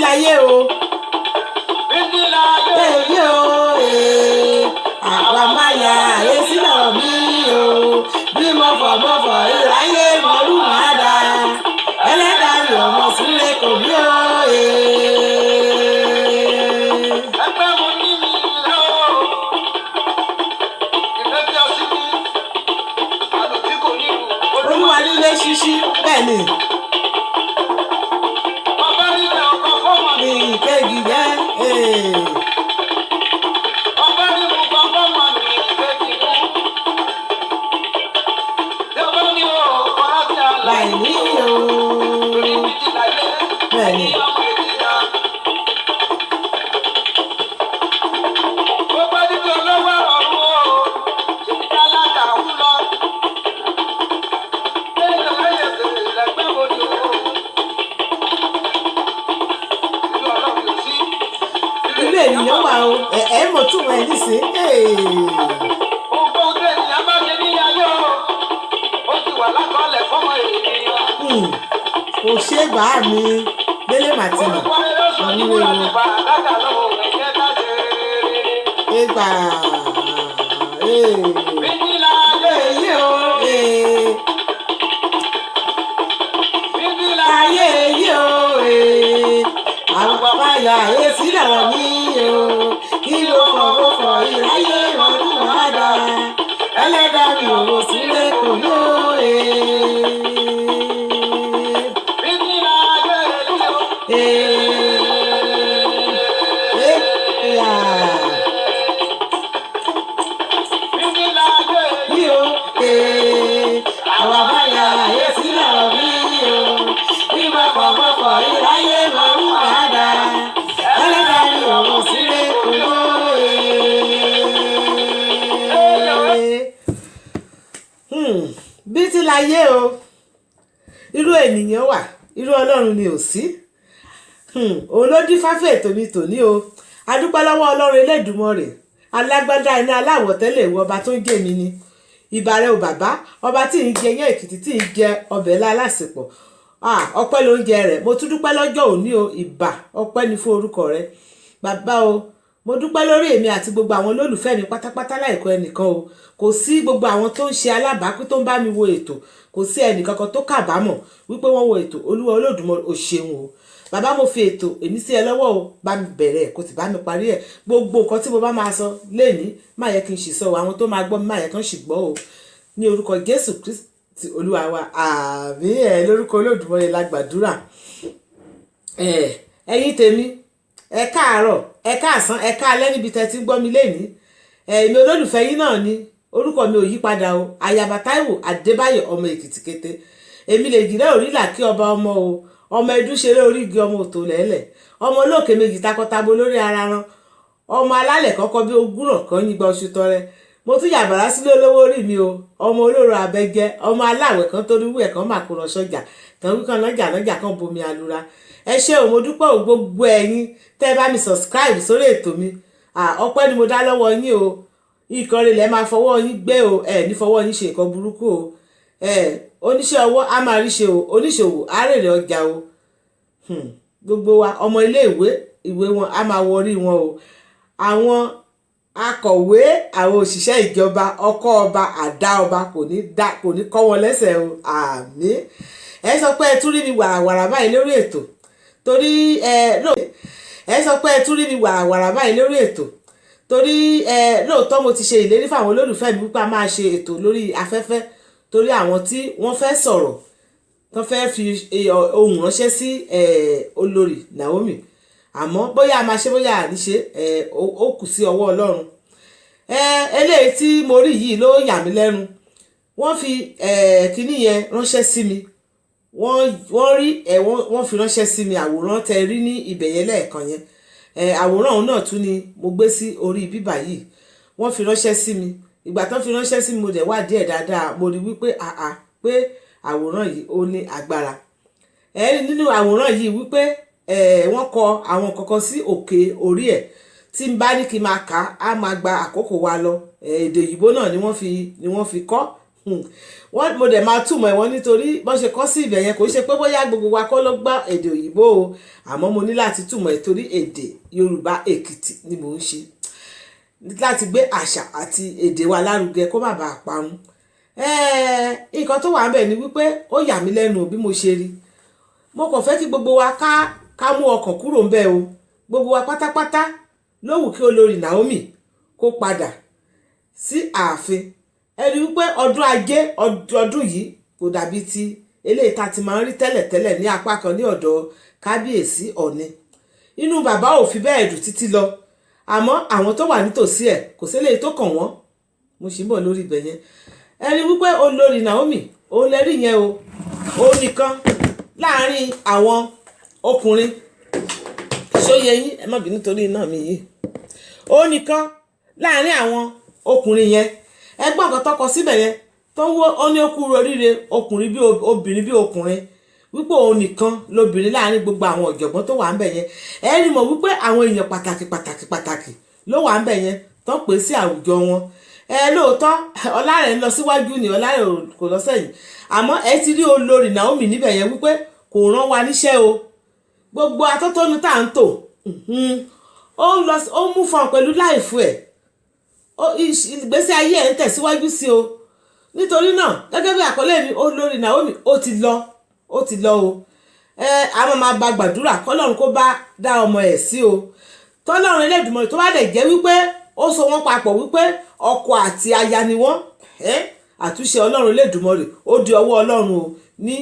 Láyé o. Bíbí láyé. Èyí o, ee, àwa máa yà èsì náà bí o. Bí mo fọ̀ mo fọ̀ ìráyé mọ̀rú máa dà. Ẹlẹ́dàá mi ọmọ sílé kò bí o. Ee. Ẹgbẹ́ mo ní mi lọ. Ìfẹ́ tí a sí mi, àlò tí kò ní ìlú. Olúwa nílé ṣíṣí bẹ́ẹ̀ ni. Bàbá nílẹ̀ ọkọ̀ fọ́mọ Ní mi. ìkejì jẹ́. Ee. Bàbá ní mo gbọ́ fọ́mọ mi ìkejì mú. Tí o bá ní o, kọ́lá tí a là. Láì ní o. Torí títí láyé. Bẹ́ẹ̀ ni. Ní ọmọ ènìyàn. Ó bá dídí olówó ọ̀run o, ṣèbí tálákà ń lọ. Lẹ́yìn lẹ́yìn lẹ́gbẹ́ wo ni o? Ìlú ọlọ́run ò sí. Ilé ènìyàn wà o. Ẹ ẹ mọ̀ tún ẹ nísìn. Ee. Ohunkóhun tí ènìyàn bá ṣe ní ayé o, ó ti wà lákọọ́lẹ̀ fọ́mọ ènìyàn. Kò ṣe bá mi Délé Màtínì. Olùkọ́ eré sọ ní wúrà ní bàdákà lọ́wọ́ ẹ̀jẹ̀ ká ṣe rere. Ẹgbà ee. Bíbí láyé, Èyí o, ee. bíbí láyé. Ayé èyí o, ee. Àwọn báyà èsì lọ̀rọ̀ mi o. Kí ló fọ̀ mo fọ̀ ìráyé ọdún wàdà. Ẹlẹ́dàá mi ò wò sílé kò ní o, ee. Bíbí láyé èyí o. Ee. Ee. Ah. Bíbí láyé èyí Mi o, ee, àwa báyà èsì lọ̀rọ̀ mi o. Bí mo fọ̀ mo fọ̀ ìráyé mọ̀rú bàdà. Ẹlẹ́dàá mi ò wò sílé kò lóye. Bí ti láyé o, irú ènìyàn wà, irú Ọlọ́run ni ò sí. Òun ló dín fáfẹ́ ètò mi tòní o. Adúpẹ́ lọ́wọ́ Ọlọ́run Elédùmarè, alágbádá iná aláwọ̀ tẹ́lẹ̀ ìwọ ọba tó ń jẹ́ mi ni. Ìbàrẹ̀ ò bàbá, ọba tí ń jẹ yẹn Èkìtì tí ń jẹ ọbẹ̀ ńlá lásìpọ̀. Ah, ọpẹ́ ló ń jẹ rẹ̀. Mo tún dúpẹ́ lọ́jọ́ òní o, ìbà ọpẹ́ ni fún orúkọ rẹ. Bàbá o, mo dúpẹ́ lórí èmi àti gbogbo àwọn olólùfẹ́ mi pátápátá láìkọ ẹnìkan o. Kò sí gbogbo àwọn tó ń ṣe alábàápín tó ń bá mi wo ètò. Kò sí ẹnìkankan tó kàbámọ̀ wípé wọ́n wo ètò. Olúwa Olódùmarè ò ṣeun o. Bàbá, mo fi ètò èmi sí ẹ lọ́wọ́ o, bá mi bẹ̀rẹ̀ ẹ̀ kó sì bá mi parí ẹ̀. Gbogbo nǹkan tí mo bá máa sọ lénìí, má yẹ kí n ṣì sọ o. Àwọn tó máa gbọ́ mi má yẹ kí wọ́n ṣì gbọ́ o. Ní orúkọ Jésù Kristi Olúwa wa, àmín. Ẹ lórúkọ Olódùmarè la gbàdúrà. Ẹ ẹ̀yin tèmi, ẹ káàárọ̀, ẹ káàsán, ẹ káalẹ́ níbi tẹ́ ti ń gbọ́ mi lénìí. Ẹ èmi olólùfẹ́ yín náà ni, orúkọ mi ò yí padà o. Ayaba Táíwò Adébáyọ̀ ọmọ Èkìtì kété. Èmi lè jìrẹ́ òrìlà kí ọba ọmọ o. Ọmọ ẹdún ṣeré orí igi ọmọ òtò lẹ́lẹ̀. Ọmọ olóòkè méjì takọtabo lórí ara ran. Ọmọ alálẹ̀ kọ́kọ́ bí ogúnràn kan yín gba oṣù tọrẹ. Mo tún yàbàrá sílé olówó orí mi o. Ọmọ olóró abẹ́jẹ́, ọmọ aláwẹ̀ kan tó rí wúẹ̀ kan mà kó lọ sọ́jà. Kan wí kan lọ́jà lọ́jà kan bomi alura. Ẹ ṣé o, mo dúpẹ́ o gbogbo ẹ̀yin tẹ́ ẹ bá mi subscribe sórí ètò mi. À, ọpẹ́ ni mo dá lọ́wọ́ yín o. Nǹkan rere lẹ máa fọwọ́ yín gbé o. Ẹ ní fọwọ́ yín ṣe nǹkan burúkú o. Ẹ oníṣẹ́ ọwọ́ á máa rí ṣe o. Oníṣòwò á rèrè ọjà o. Gbogbo wa ọmọ ilé ìwé, ìwé wọn á máa wọrí wọn o. Àwọn akọ̀wé, àwọn òṣìṣẹ́ ìjọba, ọkọ́ ọba, àdá ọba kò ní dá, kò ní kọ́ wọn lẹ́sẹ̀ o. Àmín. Ẹ sọ pé ẹ tún rí mi wàràwàrà báyìí lórí ètò. Torí ẹ lóò ẹ sọ pé ẹ tún rí mi wàràwàrà báyìí lórí ètò. Torí ẹ lóòótọ́ mo ti ṣe ìlérí fún àwọn olólùfẹ́ mi wípé a máa ṣe ètò lórí afẹ́fẹ́ torí àwọn tí wọ́n fẹ́ sọ̀rọ̀, tó fẹ́ fi ohùn ránṣẹ́ sí olórí Naomi. Àmọ́ bóyá a máa ṣe bóyá a ní ṣe, ó kù sí ọwọ́ Ọlọ́run. Ẹ eléyìí tí mo rí yìí ló yà mí lẹ́nu. Wọ́n fi kíní yẹn ránṣẹ́ sí mi. Wọ́n rí ẹ wọ́n fi ránṣẹ́ sí mi àwòrán tẹ rí ní ibẹ̀ yẹn lẹ́ẹ̀kan yẹn. Ẹ àwòrán òun náà tún ni mo gbé sí orí bíbà yìí. Wọ́n fi ránṣẹ́ sí mi. Ìgbà tán fi ránṣẹ́ sí mi, mo dẹ̀ wádìí ẹ̀ dáadáa. Mo rí wípé àà pé àwòrán yìí ó ní agbára. Ẹ rí nínú àwòrán yìí wípé ẹ wọ́n kọ àwọn nǹkan kan sí òkè orí ẹ̀. Tí n bá ní kí n máa kà á máa gba àkókò wa lọ. Èdè òyìnbó náà ni wọ́n fi kọ́. Wọ́n mo dẹ̀ máa túmọ̀ ẹ̀ wọ́n, nítorí bọ́n ṣe kọ́ sí ibẹ̀ yẹn, kò ṣe pé bóyá gbogbo wa kọ́ ló gbọ́ èdè òyìnbó o, àmọ́ mo ní láti túmọ̀ ẹ̀ torí èdè Yorùbá Èkìtì ni mò ń ṣe, láti gbé àṣà àti èdè wa lárugẹ kó má bàa parun. Nǹkan tó wà ń bẹ̀ ni wípé ó yà mí lẹ́nu bí mo ṣe rí. Mo kàn fẹ́ kí gbogbo wa ká mú ọkàn kúrò ń bẹ̀ o. Gbogbo wa pátápátá ló wù kí olórí Naomi kó padà sí ààfin. Ẹ rí wípé ọdún ajé ọdún yìí kò dàbí ti eléyìí tá a ti máa ń rí tẹ́lẹ̀tẹ́lẹ̀ ní apá kan ní ọ̀dọ̀ kábíyèsí Ọ̀ọ̀ni. Inú bàbá ò fi bẹ́ẹ̀ dùn títí lọ, àmọ́ àwọn tó wà nítòsí ẹ̀, kò sí eléyìí tó kàn wọ́n. Mo sì ń bọ̀ lórí ibẹ̀ yẹn. Ẹ rí wípé olórí Naomi, òun lè rí yẹn o, òun nìkan láàrin àwọn ọkùnrin. Ṣóyẹ yín? Ẹ má bínú torí iná mi yìí. Òun nìkan láàrin àwọn ọkùnrin yẹn, ẹgbọ́n nǹkan tó kọ síbẹ̀ yẹn tó ń wó, ó ní ó kú oríire ọkùnrin bí obìnrin bí ọkùnrin, wípé òun nìkan lobìnrin láàrin gbogbo àwọn ọ̀jọ̀gbọ́n tó wà ń bẹ̀ yẹn. Ẹ rí mọ̀ wípé àwọn èèyàn pàtàkì pàtàkì pàtàkì ló wà ń bẹ̀ yẹn tó ń pè sí àwùjọ wọn. Ẹ lóòótọ́, ọlá rẹ̀ ń lọ síwájú ni, ọlá rẹ̀ kò lọ sẹ́yìn, àmọ́ ẹ ti rí olórí Naomi níbẹ̀ yẹn wípé kò rán wa níṣẹ́ o. Gbogbo atótónu tá à ń tò, ó ń lọ, ó ń mú fún ọ pẹ̀lú life ẹ̀, ìgbésí ayé ẹ̀ ń tẹ̀síwájú sí o. Nítorí náà, gẹ́gẹ́ bí àkọlé mi, olórí Naomi, ó ti lọ, ó ti lọ o. Ẹ a máa máa bá gbàdúrà kọ́lọ́run kó bá dá ọmọ ẹ̀ sí o, tọ́lọ́run Elédùmarè tó bá dẹ̀ jẹ́ wípé ó so wọ́n papọ̀, wípé ọkọ àti aya ni wọ́n. Àtúnṣe Ọlọ́run Elédùmarè, ó di ọwọ́ Ọlọ́run o ní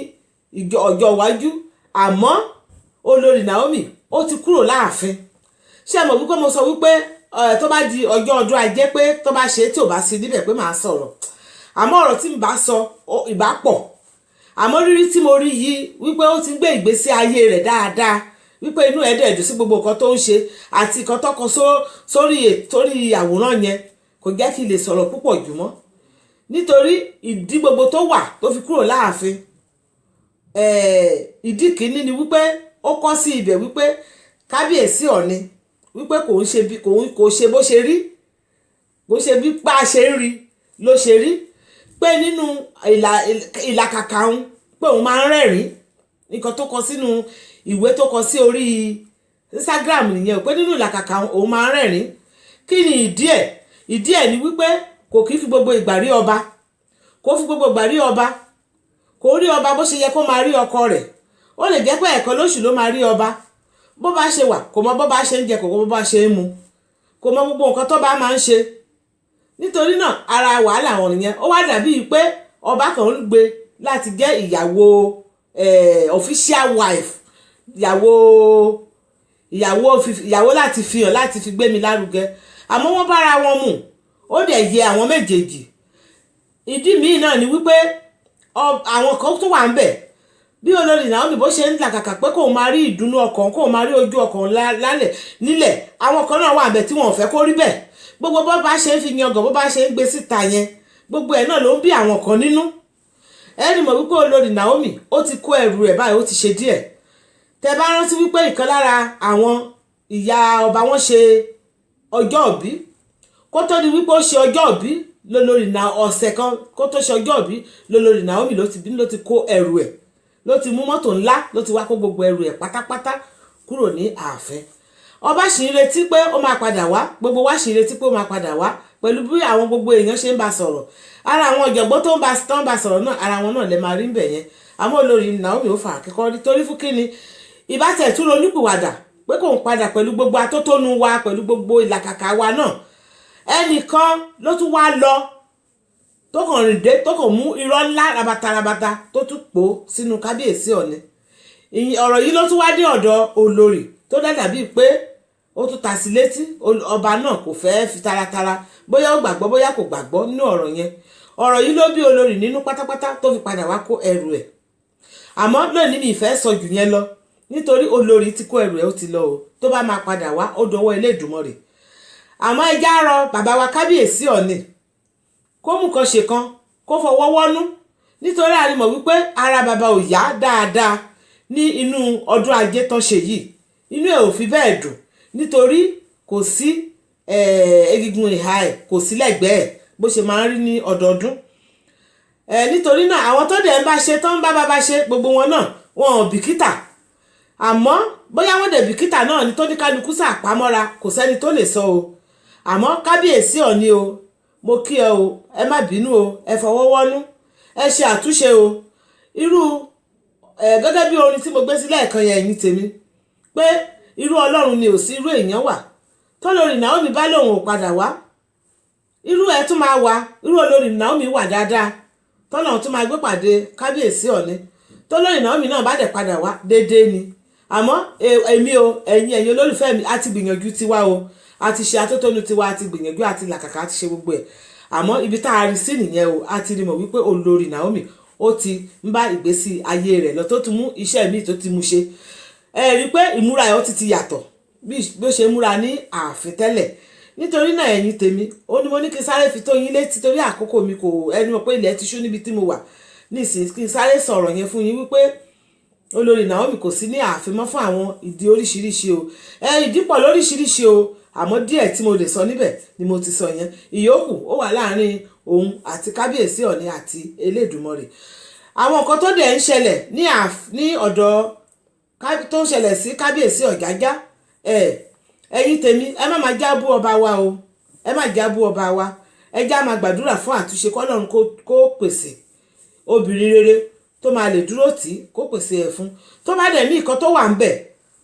ọjọ́ iwájú. Àmọ́ olórí Naomi, ó ti kúrò láàfin. Ṣé ẹ mọ̀ wípé mo sọ wípé tó bá di ọjọ́ ọdún ajé, pé tó bá ṣe tí ò bá sí níbẹ̀, pé màá sọ̀rọ̀? Àmọ́ ọ̀rọ̀ tí n bá sọ ìbá pọ̀, àmọ́ rírí tí mo rí yìí wípé ó ti ń gbé ìgbésí ayé rẹ̀ dáadáa, wípé inú ẹ̀ dẹ̀ dùn sí gbogbo nǹkan tó ń ṣe àti nǹkan tó kọ sórí torí àwòrán yẹn, kò jẹ́ kí n lè sọ̀rọ̀ púpọ̀ jù mọ́, nítorí ìdí gbogbo tó wà tó fi kúrò láàfin. Ìdí kìíní ni wípé ó kọ́ sí ibẹ̀ wípé kábíyèsí Ọ̀ọ̀ni, wípé kò ń ṣe bí kò ṣe bó ṣe rí, kò ṣe bí bá a ṣe ń rí ló ṣe rí, pé nínú ìlàkàkà òun, pé òun máa ń rẹ́rìn. Nǹkan tó kọ sínú ìwé tó kọ sí orí Instagram nìyẹn, pé nínú ìlàkàkà òun máa ń rẹ́rìn. Kí ni ìdí ẹ̀? Ìdí ẹ̀ ni wípé kò kí fi gbogbo ìgbà rí ọba, kò fi gbogbo ìgbà rí ọba, kò rí ọba bó ṣe yẹ kó máa rí ọkọ rẹ̀. Ó lè jẹ́ pé ẹ̀ẹ̀kan lóṣù ló máa rí ọba. Bó bá ṣe wà, kò mọ bó bá ṣe ń jẹ, kò mọ bó bá ṣe ń mu, kò mọ gbogbo nǹkan tó bá máa ń ṣe. Nítorí náà, ara wàhálà wọn nìyẹn. Ó wá dàbí pé ọba kan ń gbé láti jẹ́ ìyàwó, official wife, ìyàwó láti fi hàn, láti fi gbé mi lárugẹ, àmọ́ wọ́n bára wọn mu, ó dẹ̀ yẹ àwọn méjèèjì. Ìdí míì náà ni wípé àwọn kan tó wà ń bẹ̀, bí olórí Naomi bó ṣe ń làkàkà pé kóun máa rí ìdùnnú ọkàn, kóun máa rí ojú ọkàn lálẹ̀ nílẹ̀, àwọn kan náà wà ń bẹ̀ tí wọn ò fẹ́ kó rí bẹ́ẹ̀. Gbogbo bó bá ṣe ń fi yangàn, bó bá ṣe ń gbé síta yẹn, gbogbo ẹ̀ náà ló ń bí àwọn kan nínú. Ẹni mọ̀ wípé olórí Naomi, ó ti kó ẹrù rẹ̀ báyìí, ó ti ṣe díẹ̀. Tẹ bá rántí wípé ìkan lára àwọn ìyá ọba wọn ṣe ọjọ́ ìbí, kó tó di wípé ó ṣe ọjọ́ ìbí lólórí na ọ̀sẹ̀ kan kó tó ṣe ọjọ́ ìbí, lólórí Naomi ló ti ló ti kó ẹrù ẹ̀, ló ti mú mọ́tò ńlá, ló ti wá kó gbogbo ẹrù ẹ̀ pátápátá kúrò ní ààfin. Ọba sì ń retí pé ó máa padà wá. Gbogbo wa sì ń retí pé ó máa padà wá pẹ̀lú bí àwọn gbogbo èèyàn ṣe ń bá sọ̀rọ̀. Ara àwọn ọ̀jọ̀gbọ́n tó ń bá sọ̀rọ̀ náà, ara wọn náà lè máa rí ń bẹ̀ yẹn. Àmọ́ olórí Naomi, ó fà akẹ́kọ̀ọ́ rí torí fún kíni ìbátẹ̀ tún ronúpìwàdà pé kò ń padà pẹ̀lú gbogbo atótónu wa, pẹ̀lú gbogbo ìlàkàkà wa náà. Ẹnìkan ló tún wá lọ tó kàn rìn dé, tó kàn mú irọ́ ńlá rabata rabata, tó tún pò sínú kábíyèsí Ọ̀ọ̀ni. Ọ̀rọ̀ yìí ló tún wá dé ọ̀dọ̀ olórí, tó dàbí pé ó tún ta sí létí. Ọba náà kò fẹ́ẹ́ fi taratara, bóyá ó gbàgbọ́, bóyá kò gbàgbọ́ nínú ọ̀rọ̀ yẹn. Ọ̀rọ̀ yìí ló bí olórí nínú pátápátá tó fi padà wá kó ẹrù ẹ̀. Àmọ́ lónìí, mi ìfẹ́ sọ jù yẹn lọ, nítorí olórí ti kó ẹrù ẹ̀, ó ti lọ o. Tó bá máa padà wá, ó dọwọ́ Elédùmarè. Àmọ́ ẹja rọ bàbá wa kábíyèsí Ọ̀ọ̀ni kó mú kan ṣe kan, kó fọwọ́ wọ́nú, nítorí a rí mọ̀ wípé ara bàbá ò yá dáadáa ní inú ọdún ajé tán ṣe yìí. Inú ẹ̀ ò fi bẹ́ẹ̀ dùn, nítorí kò sí egungun ìhà ẹ̀, kò sí lẹ́gbẹ̀ẹ́ bó ṣe máa ń rí ní ọdọọdún. Ẹ nítorí náà, àwọn tó dẹ̀ ń bá ṣe, tó ń bá bàbá ṣe, gbogbo wọn náà, wọn ò bìkítà. Àmọ́ bóyá wọ́n dẹ̀ bìkítà náà ni tó ní kálukú sàpamọ́ra, kò sẹ́ni tó lè sọ o. Àmọ́ kábíyèsí Ọ̀ní o, mo kí ẹ o. Ẹ má bínú o, ẹ fọwọ́ wọ́nú, ẹ ṣe àtúnṣe o. Irú ẹ gẹ́gẹ́ bí orin tí mo gbé sílẹ̀ ẹ̀kan yẹn, ẹ̀yin tèmi, pé irú Ọlọ́run ni ò sí, irú èèyàn wà. Tólórí Naomi bá lòun ò padà wá, irú ẹ tún máa wà. Irú olórí Naomi wà dáadáa tọ́lọ́run tún máa gbé pàdé kábíyèsí Ọ̀ní. Tólórí Naomi náà bá dẹ̀ padà wá, déédéé ni. Àmọ́ èmi o, ẹ̀yin olólùfẹ́ mi, a ti gbìyànjú tiwa o, a ti ṣe atótónu tiwa, a ti gbìyànjú, a ti làkàkà, a ti ṣe gbogbo ẹ̀. Àmọ́ ibi tá a rí sí nìyẹn o. A ti rí mọ̀ wípé olórí Naomi ó ti ń bá ìgbésí ayé rẹ̀ lọ, tó ti mú iṣẹ́ míì tó ti mú ṣe. Ẹ rí i pé ìmúra ẹ̀ ó ti yàtọ̀ bí ó ṣe múra ní ààfin tẹ́lẹ̀. Nítorí náà, ẹ̀yin tèmi, ó ní mo ní kí n sáré fi tó yín létí torí àkókò mi kò ẹni mọ̀ pé ilẹ̀ ti ṣú níbi tí mo wà nísìnyí, kí n sáré sọ̀rọ̀ yẹn fún yín wípé olórí Naomi kò sí ní ààfin mọ́ fún àwọn ìdí oríṣiríṣi o. Ẹ ìdí pọ̀ lóríṣiríṣi o, àmọ́ díẹ̀ tí mo lè sọ níbẹ̀ ni mo ti sọ yẹn. Ìyókù ó wà láàrin òun àti kábíyèsí Ọ̀ní àti Elédùmarè. Àwọn nǹkan tó dẹ̀ ń ṣẹlẹ̀ ní ọ̀dọ̀ tó ń ṣẹlẹ̀ sí kábíyèsí Ọ̀jájá, ẹ ẹ̀yin tèmi, ẹ má máa jábú ọba wa o, ẹ má jábú ọba wa. Ẹ já máa gbàdúrà fún àtúnṣe, kọ́lọ́run kó pèsè obìnrin rere tó máa lè dúró tì í, kó pèsè ẹ̀ fún. Tó bá dẹ̀ ní nǹkan tó wà ń bẹ̀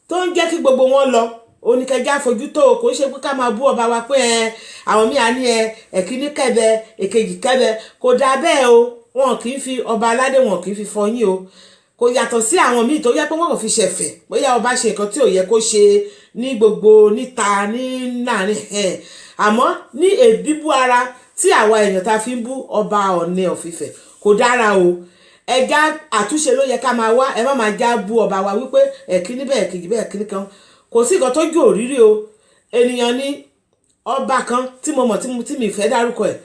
tó ń jẹ́ kí gbogbo wọn lọ, oníkẹjá fojú tó o. Kò ń ṣe pé ká máa bú ọba wa pé ẹ àwọn míì á ní ẹ ẹ̀kíní kẹ́bẹ, èkejì kẹ́bẹ. Kò dáa bẹ́ẹ̀ o. Wọn kì í fi ọba aládé, wọn kì í fi fọyín o. Kò yàtọ̀ sí àwọn míì tó yẹ pé wọ́n kò fi ṣẹ̀fẹ̀, bóyá ọba ṣe nǹkan tí ò yẹ kó ṣe ní gbogbo níta ní láàrin ẹ̀. Àmọ́ ní èbíbú ara tí àwa èèyàn ta fi ń bú ọba Ọ̀ọ̀ni of Ifẹ̀ kò dára o. Ẹja àtúnṣe ló yẹ ká máa wá. Ẹ má máa já bú ọba wa wípé ẹ̀kíní bẹ́ẹ̀, kejì bẹ́ẹ̀, kíní kan. Kò sí nǹkan tó ju òrírí o. Ènìyàn ní ọba kan tí mo mọ̀ tí mi fẹ́ dárúkọ ẹ̀,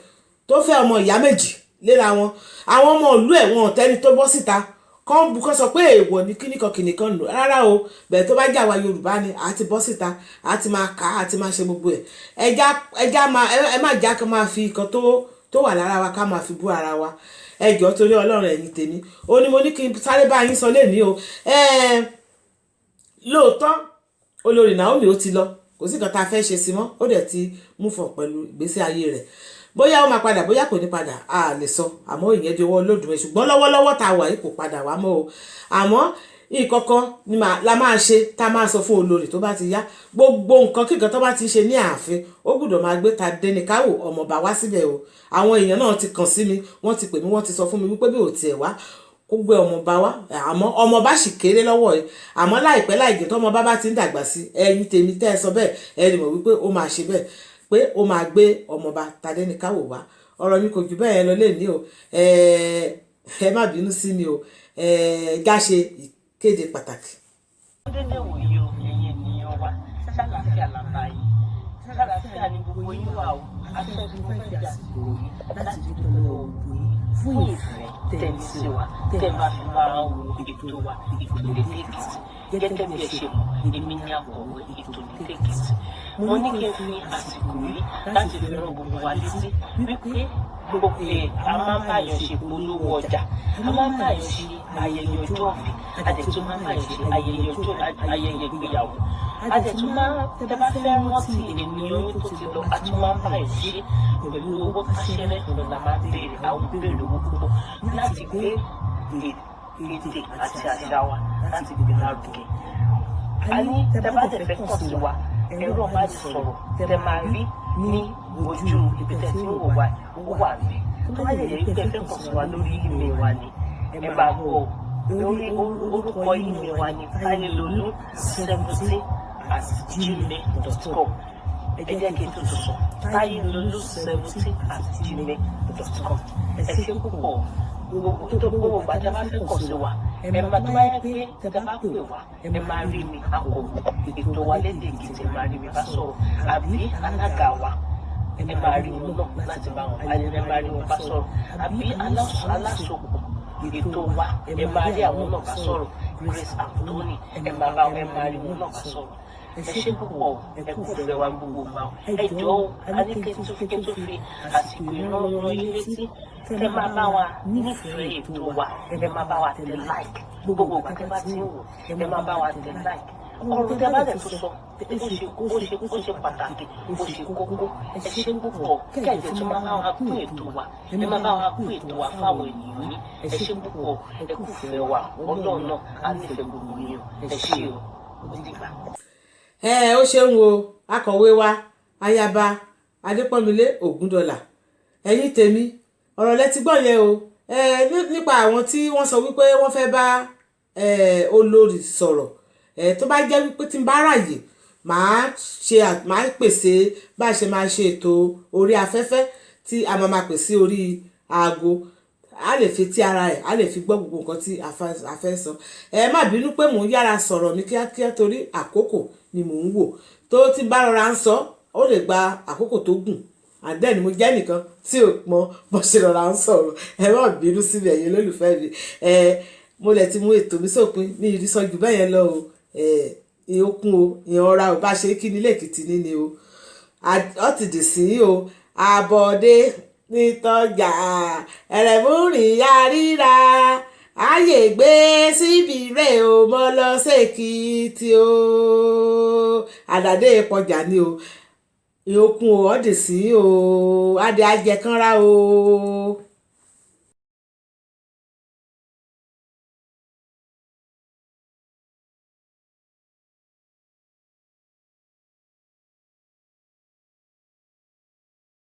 tó fẹ́ ọmọ ìyá méjì léra wọn. Àwọn ọmọ ìlú ẹ̀, wọn ò tẹ́ni tó bọ́ síta kán bu kán sọ pé èèwọ̀ ní kíní kan kìnì kan nù rárá o. Bẹ́ẹ̀ tó bá jà wá Yorùbá ni, a ti bọ́ síta, a ti máa kà á, a ti máa ṣe gbogbo ẹ̀. Ẹja ẹja máa ẹ má já ká máa fi nǹkan tó wà lára wa ká máa fi bú ara wa. Ẹ jọ̀ọ́, torí Ọlọ́run, ẹ̀yin tèmi, ó ní mo ní kí n sáré bá yín sọ lénìí o. Lóòótọ́ olórí Naomi ó ti lọ, kò sí nǹkan tá a fẹ́ ṣe sí mọ́. Ó dẹ̀ ti mú fọ̀ pẹ̀lú ìgbésí ayé rẹ̀. Bóyá ó máa padà, bóyá kò ní padà, a lè sọ. Àmọ́ ìyẹn di ọwọ́ Olódùmarè. Ṣùgbọ́n lọ́wọ́lọ́wọ́ tá a wà yìí, kò padà wá mọ́ o. Àmọ́ nǹkan kan ni la máa ṣe tá a máa sọ fún olórí tó bá ti yá, gbogbo nǹkan kíkan tó bá ti ṣe ní ààfin, ó gbọ́dọ̀ máa gbé Tadéníkàwò ọmọọba wá síbẹ̀ o. Àwọn èèyàn náà ti kàn sí mi, wọ́n ti pè mí, wọ́n ti sọ fún mi wípé bí ò tiẹ̀ wá, kó gbé ọmọọba wá. Àmọ́ ọmọọba sì kéré lọ́wọ́ ẹ̀. Àmọ́ láìpẹ́ láìjẹ́, tọ́mọba bá ti ń dàgbà sí, ẹ̀yin tèmi tẹ́ ẹ sọ bẹ́ẹ̀, ẹ lè mọ̀ wípé ó máa ṣe bẹ́ẹ̀, pé ó máa gbé ọmọọba Tadéníkàwò wá. Ọ̀rọ̀ mi kò jù bẹ́ẹ̀ lọ lé ní o. Ẹ má bínú sí mi o. Ẹ já ṣe ìkéde pàtàkì. Dédé wòye o, ẹ̀yin ènìyàn wa. Ṣàlàáfíà làbá yìí? Ṣàlàáfíà ni gbogbo yín wà o? Afẹ́fẹ́ fẹ́ fi àsìkò yìí láti dúpẹ́ lọ́wọ́ gbogbo yín fún ìfẹ́ tẹ̀lé sí wa, tẹ́ bá fi máa ń wo ètò wa, ètò Lédè Èkìtì. Gẹ́gẹ́ bí ẹ ṣe mọ̀, èmi ni akọ̀wé ètò Lédè Èkìtì. Mo ní kí n fi àsìkò yìí láti fi rán gbogbo wa létí wípé gbogbo ẹ̀ a máa ń báyọ̀ ṣe polówó ọjà, a máa ń báyọ̀ ṣe ayẹyẹ ọjọ́ ìbí, a dẹ̀ tún máa ń báyọ̀ ṣe ayẹyẹ ọjọ́ ayẹyẹ ìgbéyàwó, a dẹ̀ tún máa tẹ́ bá fẹ́ rántí ènìyàn yín tó ti lọ, a tún máa ń báyọ̀ ṣe pẹ̀lú owó táṣẹ́rẹ́ lọ la máa ń béèrè. Àwọn béèrè owó púpọ̀ láti gbé èdè àti àṣà wa láti gbé lárugẹ. A ní tẹ́ bá dẹ̀ fẹ́ kàn sí wa, ẹ̀rọ ìbánisọ̀rọ̀ tẹ́ máa rí ní ojú ibi tẹ́ tí ń wò wá, ó wà níbẹ̀. Tó bá dẹ̀ jẹ́ wípé ẹ fẹ́ kàn sí wa lórí email wa ni, ẹ máa gbọ́, lórí orúkọ email wa ní tayelolu17@gmail.com. Ẹ jẹ́ kí n tún sọ, tayelolu17@gmail.com. Ẹ ṣé púpọ̀. Gbogbo tó gbogbo ìgbà tí a bá fẹ́ kàn sí wa, ẹ máa tó bá yẹ pé tẹ bá pè wá, ẹ máa rí mi, akọ̀wé ètò wa Lédè Èkìtì, ẹ máa rí mi bá sọ̀rọ̀, àbí alága wa, ẹ máa rí wọn náà láti bá wọn, ẹ máa rí wọn bá sọ̀rọ̀, àbí alásopọ̀ ètò wa, ẹ máa rí àwọn náà bá sọ̀rọ̀, Grace Anthony, ẹ máa bá ẹ máa rí wọn náà bá sọ̀rọ̀. Ẹ ṣé púpọ̀, ẹ kú ìfẹ́ wa gbogbo wa. Ẹ jọ̀ọ́, a ní kí n tún fi àsìkò ìrànlọ́wọ́ yín létí kẹ́ máa bá wa nífẹ̀ẹ́ ètò wa. Ẹ máa bá wa tẹ like gbogbo ìgbà tẹ́ bá ti ń wò. Ẹ máa bá wa tẹ like. Ọ̀rọ̀ tẹ́ bá dẹ̀ tó sọ, ó ṣe pàtàkì, ó ṣe kókó. Ẹ ṣé púpọ̀. Kẹ́ẹ̀dẹ̀ tó máa bá wa pín ètò wa, ẹ máa bá wa pín ètò wa fáwọn ènìyàn yín. Ẹ ṣé púpọ̀, ẹ kú ìfẹ́ wa. Ọlọ́run náà á nífẹ̀ẹ́ gbogbo yín o. Ẹ ṣé o, ó dìgbà. Ẹ ó ṣeun o, akọ̀wé wa, Ayaba Adépọ́nmilé Ògúndọ̀là. Ẹ̀yin tèmi, ọ̀rọ̀ lẹ ti gbọ́ yẹn o. Ẹ nípa àwọn tí wọ́n sọ wípé wọ́n fẹ́ bá olórí sọ̀rọ̀, ẹ tó bá jẹ́ wípé tí n bá ráàyè, màá pèsè bá a ṣe máa ṣe ètò orí afẹ́fẹ́ tí a máa máa pè sí orí aago, a lè fi tí ara ẹ̀, a lè fi gbọ́ gbogbo nǹkan tí a fẹ́ sọ. Ẹ má bínú pé mò ń yára sọ̀rọ̀ mi kíákíá torí àkókò ni mò ń wò. Tó tí n bá rọra ń sọ, ó lè gba àkókò tó gùn, and then mo jẹ́ nìkan tí ò mọ bó ṣe rọra ń sọ̀rọ̀. Ẹ má bínú síbi, ẹ̀yin olólùfẹ́ mi. Ẹ mo lẹ̀ ti mú ètò mi sópin ní ìrísọ jù bẹ́ẹ̀ yẹn lọ o. Ẹ ìyókùn o, ìyẹn ọ̀ra ò bá ṣe kí nílé Èkìtì ní o ọ ti dì sí o. Àbọ̀dé nítọ́jà ẹ̀rẹ̀múrìn àríra ààyè gbé síbi rẹ̀ o. Mọ́ lọ sèkìtì o, àdàdé pọjà ni o. Ìyókùn o, ọ́ dì sí o, adé ajẹkànrá o.